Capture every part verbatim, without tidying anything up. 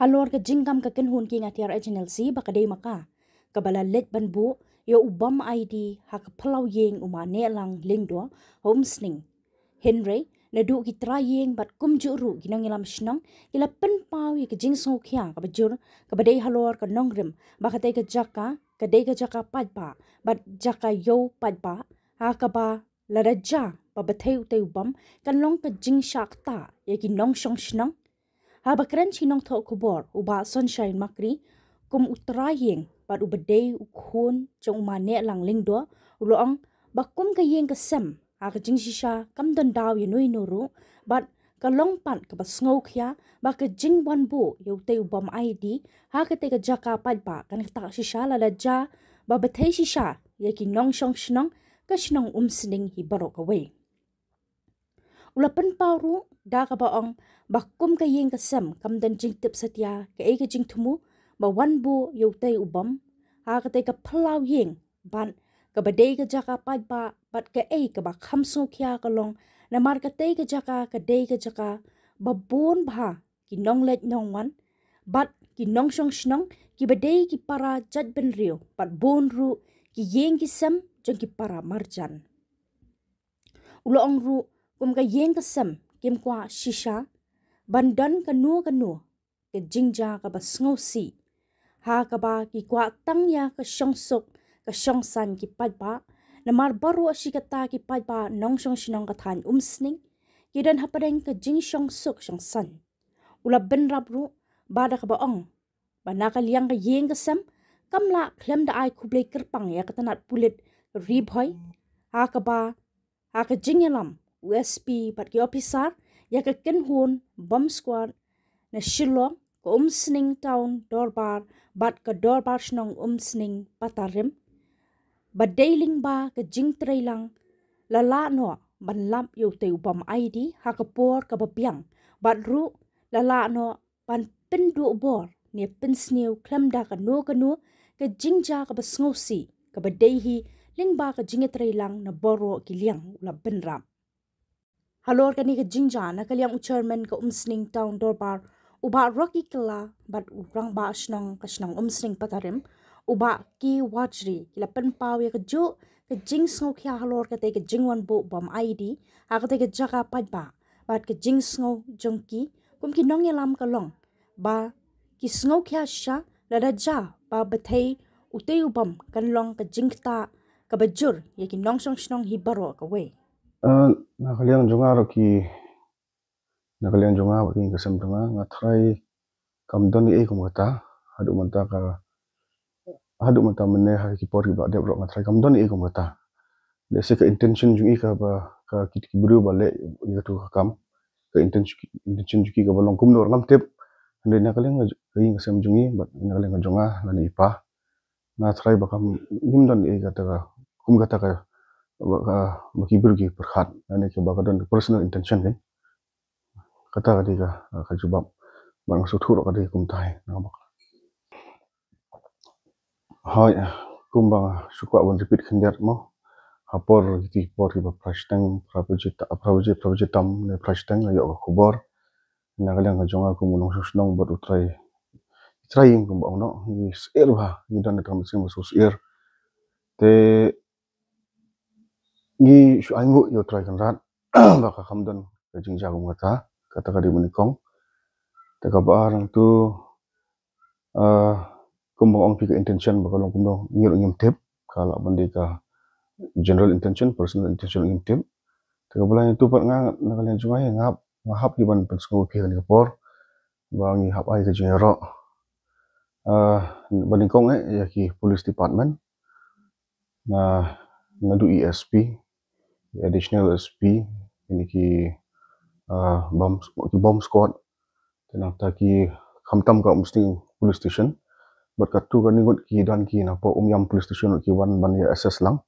Halor ka jingkam ka kynhun kieng atiar H N L C ba ka dei ma ka kaba la leit ban buh ïa u bom I E D ha ka phyllaw ïing u Ma Nehlang Lyngdoh ha Umsning. Hynrei naduh ki trai ïing bad kumjuh ruh ki nongïalam shnong ki la pynpaw ïa ka jingsngewkhia kaba jur kaba dei halor ka nongrim ba katei ka jaka ka dei ka jaka paidbah bad jaka ïew paidbah, ha kaba lada jia ba bthei utei u bom kan long ka jingshah ktah ïa ki nongshong shnong. Haba kren sha ki nongthoh khubor u Bah Sunshine Makri, kum u trai ïing bad uba dei u khun jong u Ma Nehlang Lyngdoh, u la ong ba kum ka ïing ka sem ha ka jingshisha kam don daw ïa uno uno ruh, bad ka long pat kaba sngewkhia ba ka jingwan buh ïa utei u bom I E D ha katei ka jaka paidbah kan ktah shisha lada jia ba bthei shisha ïa ki nongshong shnong ka shnong Umsning hi baroh kawei. U la pynpaw ruh da kaba ong ba kum ka ïing ka sem kam don jingtip satia kaei ka jingthmu ba wan buh ïa utei u bom ha katei ka phyllaw ïing bad kaba dei ka jaka paidbah bad kaei kaba kham sngewkhia ka long namar katei ka jaka ka dei ka jaka ba bun bha ki nongleit nongwan bad ki nongshong shnong kiba dei ki para jaitbynriew bad bun ruh ki ïing ki sem jong ki para marjan. U la ong ruh kum ka ïing ka sem kim kwah shisha ban don kano kano ka jingjia kaba sngewsih, ha kaba ki kwah tang ïa ka shongsuk ka shongsaiñ ki paidbah, namar baroh shi katta ki paidbah nongshong shnong ka thaiñ Umsning ki don hapdeng ka jingshongsuk shongsaiñ. U la bynrap ruh ba da kaba ong ba na ka liang ka ïing ka sem kam lah khlem da ai khublei kyrpang ïa ka tnat pulit Ri Bhoi, ha kaba ha ka jingïalam u S P bad ki ophisar ïa ka kynhun bomb squad na Shillong, ka Umsning Town Dorbar bad ka Dorbar Shnong Umsning Patarim, ba dei lyngba ka jingtreilang la lah noh ban lap ïa utei u bom I E D ha ka por kaba biang bad ruh la lah noh ban pynduh bor ne pynsniew khlem da kano kano ka jingjia kaba sngewsih kaba dei hi lyngba ka jingïatreilang na baroh ki liang, u la bynrap. Halor kane ka jingjia na ka liang u chairman ka Umsning Town Dorbar u Bah Rocky Kylla bad u rangbah shnong ka shnong Umsning Patarim u Bah K Wajri ki la pynpaw ïa kajuh ka jingsngewkhia halor katei ka jingwan buh bom I E D ha katei ka jaka paidbah bad ka jingsngew jong ki kum ki nongïalam ka long ba ki sngewkhia shisha lada jia ba bthei utei u bom kan long ka jingktah kaba jur ïa ki nongshong shnong hi baroh kawei. Ah, na ka liang jong nga ruh ki, na ka liang jong nga bad ki ïing ka sem jong nga, nga tharai kam don ei ei kum kata haduh mynta ka, haduh mynta mynne ha ki por kiba la dep ruh nga tharai kam don ei ei kum kata. Lehse ka intention jong i kaba ka ki, ki briew ba leh ïa katu ka kam, ka intention, intention jong ki kaba long kumno ruh ngam tip. Hynrei na ka liang ka ïing ka sem jong i bad na ka liang ka jong nga lane i pa, nga tharai ba kam, ngim don ei kata ka, kum kata ka ba ka, ba ki briew ki pyrkhat lane kaba ka don personal intention kan. Kata ka dei ka, ka jubab. Bad nga sngewthuh ruh ka dei kumta hi. Hooid, kumba nga shu kwah ban repeat khyndiat mo, ha por kiti por kiba phra shiteng, phra baje ta, phra baje, phra baje tam ne phra shiteng nga ïoh ka khubor. Na ka liang ka jong nga kum u nongshong shnong bad u trai, trai ïing kumba ong noh, ngi syier bha, ngi don da ka mynsiem ba shu syier. Te ngi shu ainguh ïa u Trai Kynrad ba ka kham don ka jingjia kum kata, kata ka dei ba nyngkong. Te kaba ar nangtu, ah, kumba ong phi ka intention ba ka long kumno ngi ruh ngim tip, ka lah ban dei ka general intention, personal intention ngim tip. Te kaba lai nangtu pat nga na ka liang jong nga nga hap, nga hap hi ban pynsngew phi kane ka por ba ngi hap ai ka jingïaroh, ah, ba nyngkong eh ïa ki police department, na, naduh i S P, i additional S P, ïa ki, ah, bomb, ki bomb squad, te nangta ki khamtam ka Umsning Police Station. Bad katto katne ngut ki don ki na poh Umiam Police Station ki wan ban ïa assist lang.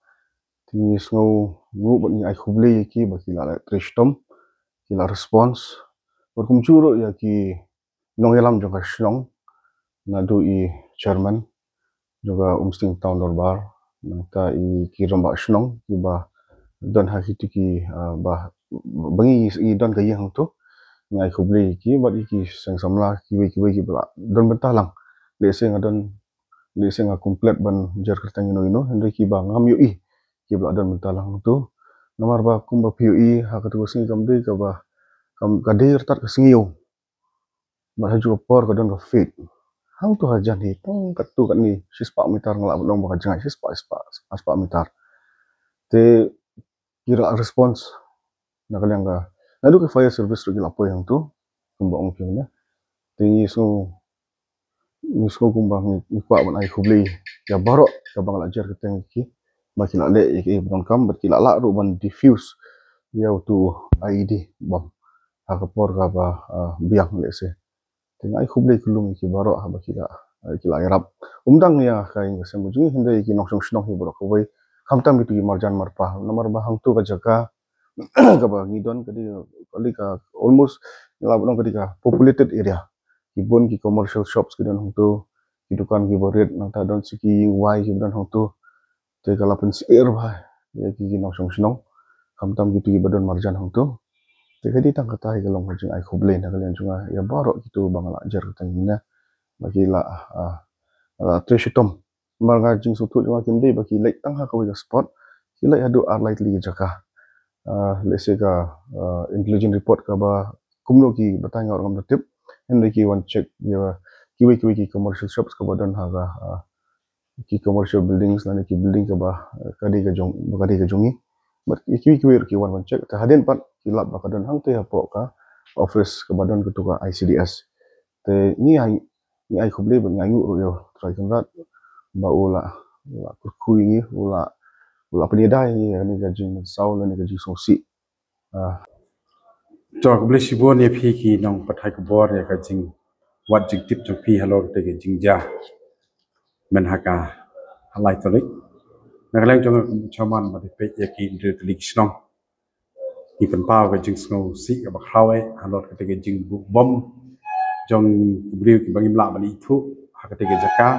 Te ngi sngewnguh bad ngi ai khublei ïa ki ba ki la leh trei shitom, ki la response. Bad kumjuh ruh ïa ki nongïalam jong ka shnong, naduh i chairman jong ka Umsning Town Dorbar, nangta i ki rangbah shnong kiba don ha kito ki, ah, ba, ba ngi, ngi don ka ïing hangto. Nga ai khublei ïa ki bad ïa ki seng samla kiwei kiwei kiba la don bynta lang. Lehse nga don, lehse nga complete ban jer kyrteng ino ino, hynrei kiba ngam ïohi kiba la don bynta lang hangto. Namar ba kumba phi ïohi ha katu ka sngi kam dei kaba, kam, ka dei artat ka sngi ïew. Bad ha juh ka por ka don ka fete. Hangto hajan hi tang katto katne shispah meter nga lah ban ong ba ka jngai shispah, shispah, shispah meter. Te ki la response na ka liang ka, naduh ka fire service ruh ki la poi hangto, kumba ong phi mynne. Te ngi sngew, ngi sngew kumba ngi, ngi kwah ban ai khublei ïa baroh kaba nga la jer kyrteng ïa ki, ba ki la leh ïa kiei ba donkam bad ki la lah ruh ban defuse ïa utu I E D bom ha ka por kaba, ah, biang lehse. Te nga ai khublei kylluid ïa ki baroh haba ki la, eh, ki la ïarap. Ym dang ïa ka ïing ka sem jong ngi, hynrei ïa ki nongshong shnong hi baroh kawei. Khamtam kito ki marjan marpa. Namar ba hangto ka jaka kaba ngi don ka dei, ka dei ka almost, ngi lah ban ong ka dei ka populated area. Ki bun ki commercial shops ki don hangto, ki dukan kiba rit, nangta don sa ki ïing wai kiba don hangto. Te ka la pynsyier bha ïa ki, ki nongshong shnong, khamtam kito kiba don marjan hangto. Te ka dei tang kata hi ka long ka jingai khublei na ka liang jong nga ïa baroh kito ba nga la jer kyrteng mynne, ba ki la, ah, la trei shitom. Namar ka jingsngewthuh jong nga kim dei ba ki leit tang ha kawei ka spot, ki leit haduh ar lai tylli ki jaka. Ah, lehse ka, ah, intelligence report kaba kumno ki batai nga ruh ngam da tip. Hynrei ki wan check ïa kiwei kiwei ki commercial shops kaba don ha ka, ah, ki commercial buildings lane ki building kaba, eh, ka dei ka jong, ba ka dei ka jong ngi. Bad ïa kiwei kiwei ruh ki wan ban check. Te hadien pat ki lap ba ka don hangtei hapoh ka office kaba don katu ka I C D S. Te ngi ai, ngi ai khublei bad ngi ainguh ruh ïa u Trai Kynrad ba u la, u la kyrkhu ïa ngi, u la, u la pynïada ïa ngi ïa kane ka jingmynsaw lane ka jingsngewsih. Ah. To, khublei shibun ïa phi ki nongpathai khubor ïa ka jingwad jingtip jong phi halor kata ka jingjia mynha ka lai tarik. Na ka liang jong nga kum u chairman bad peit ïa ki hynriew tylli ki shnong, ngi pynpaw ka jingsngewsih kaba khraw eh halor kata ka jingbuh bom jong ki briew kiba ngim lah ban ithuh ha kata ka jaka,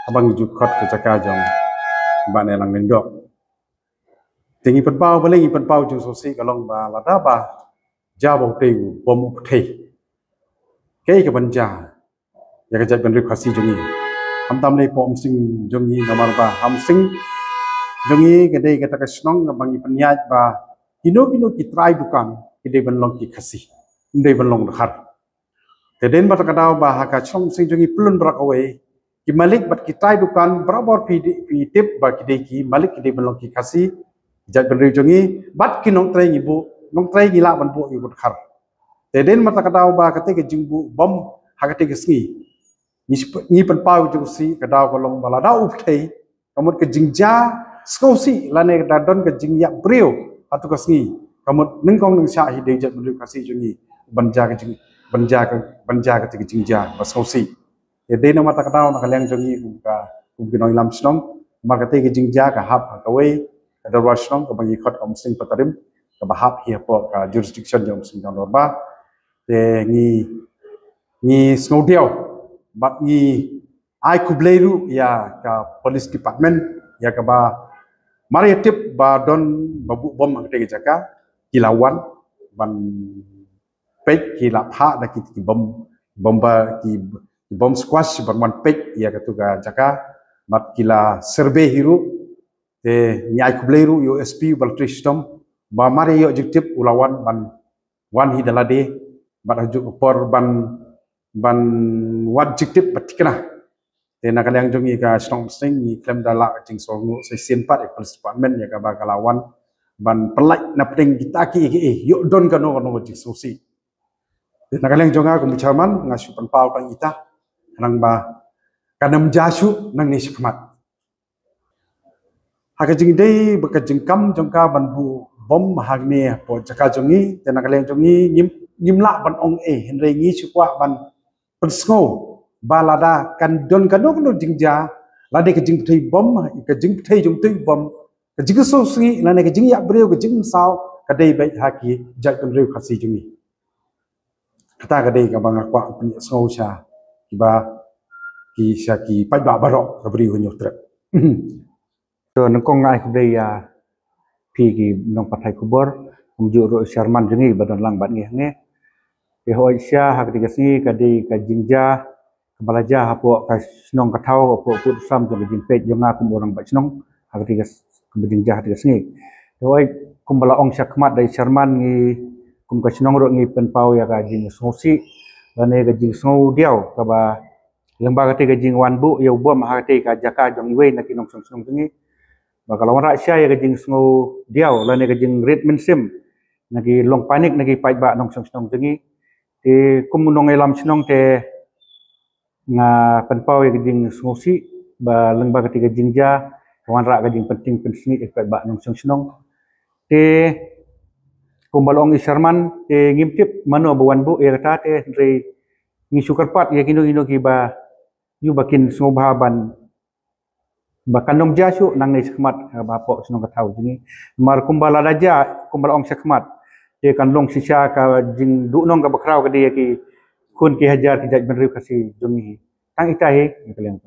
haba ngi ju khot ka jaka jong Bah Nehlang Lyngdoh. Te ngi pynpaw, balei ngi pynpaw jingsngewsih ka long ba lada ba jia ba utei u bom u pyrthei, kaei kaban jia ïa ka jaitbynriew Khasi jong ngi? Khamtam lei hapoh Umsning jong ngi, namar ba ha Umsning jong ngi ka dei kata ka shnong kaba ngi pynïaid ba kino kino ki trai dukan ki dei ban long ki Khasi, ym dei ban long dkhar. Te dei namar kata ka daw ba ha ka shnong Umsning jong ngi pyllun baroh kawei, ki malik bad ki trai dukan barabor phi di-, phi tip ba ki dei ki malik ki dei ban long ki Khasi, jaitbynriew jong ngi, bad ki nongtrei ngi buh, nongtrei ngi lah ban buh ïa u dkhar. Te dei namar kata ka daw ba kata ka jingbuh bom ha kata ka sngi, ngi sp-, ngi pynpaw jingsngewsih, ka daw ka long ba lada u pyrthei, ka mut ka jingjia sngewsih lane ka da don ka jingïap briew ha katu ka sngi, ka mut nyngkong nyngshah hi dei jaitbynriew Khasi jong ngi ban jia ka jing, ban jia ka, ban jia kata ka jingjia ba sngewsih. Te dei namar kata ka daw na ka liang jong ngi kum ka, kum ki nongïalam shnong, namar kata ka jingjia ka hap ha kawei ka dorbar shnong kaba ngi khot ka Umsning Patarim, kaba hap hi hapoh ka jurisdiction jong Umsning Jong Dorbar. Te ngi, ngi sngewdiaw bad ngi ai khublei ruh ïa ka police department, ïa kaba mar ïa tip ba don ba buh bom ha kata ka jaka, ki la wan ban peit, ki la phah da ki, ki bom, bom ba, ki, ki bom squash ban wan peit ïa katu ka jaka, bad ki la survey hi ruh. Te ngi ai khublei ruh ïa u S P uba la trei shitom, ba mar ïa ïoh jingtip u la wan ban wan hi da lade, bad ha juh ka por ban, ban wad jingtip bad thikna. Te na ka liang jong ngi ka shnong Umsning ngi khlem da lah ka jingsngewnguh, sa shisien pat ïa ka police department ïa kaba ka la wan ban pynlait na pdeng kita kiei kiei, ïoh don kano kano ka jingsngewsih. Te na ka liang jong nga kum u chairman nga shu pynpaw tang ita, khnang ba kan ym jia shuh nangne shakhmat. Ha ka jingdei bad ka jingkam jong ka ban buh bom hangne hapoh jaka jong ngi, te na ka liang jong ngi ngim, ngim lah ban ong ei, hynrei ngi shu kwah ban pynsngew ba lada kan don kano kano jingjia, lada ka jingpyrthei bom, ka jingpyrthei jong utei u bom, ka jingsngewsih lane ka jingïap briew, ka jingmynsaw, ka dei beit ha ki jaitbynriew Khasi jong ngi. Kata ka dei kaba nga kwah pynsngew sha kiba, ki, sha ki paidbah baroh ka Bri u Hynñiewtrep. To, nyngkong nga ai khublei ïa phi ki nongpathai khubor, kumjuh ruh chairman jong ngi ba don lang bad ngi hangne. Te hoi sha ha kata ka sngi ka dei ka jingjia kaba la jia hapoh ka shnong ka thaw, hapoh pud sam jong ka jingpeit jong nga kum u rangbah shnong ha kata ka s- kaba jingjia ha kata ka sngi. Te hoi kumba la ong shakhmat da i chairman ngi kum ka shnong ruh ngi pynpaw ïa ka jingsngewsih lane ka jingsngewdiaw kaba lyngba kata ka jingwan buh ïa u bom ha kata ka jaka jong iwei na ki nongshong shnong jong ngi. Ba ka la wanrah sha ïa ka jingsngewdiaw lane ka jingrit mynsiem na ki long panic na ki paidbah nongshong shnong jong ngi. Te kum u nongïalam shnong te nga pynpaw ïa ka jingsngewsih ba lyngba kata ka jingjia ka wanrah ka jingpynting pynsngew ïa ki paidbah nongshong shnong. Te kumba la ong i chairman te ngim tip mano ba wan buh ïa kata te hynrei ngi shu kyrpad ïa kino kino kiba ïoh ba kin sngewbha ban ba kan long jia shuh nangne shakhmat, eh, ba hapoh shnong ka thaw jong ngi. Namar kumba la da jia kumba la ong shakhmat te kan long shisha ka jingduhnong kaba khraw ka dei ïa ki khun ki hajar ki jaitbynriew Khasi jong ngi. Tang ita hi ïa ka liang.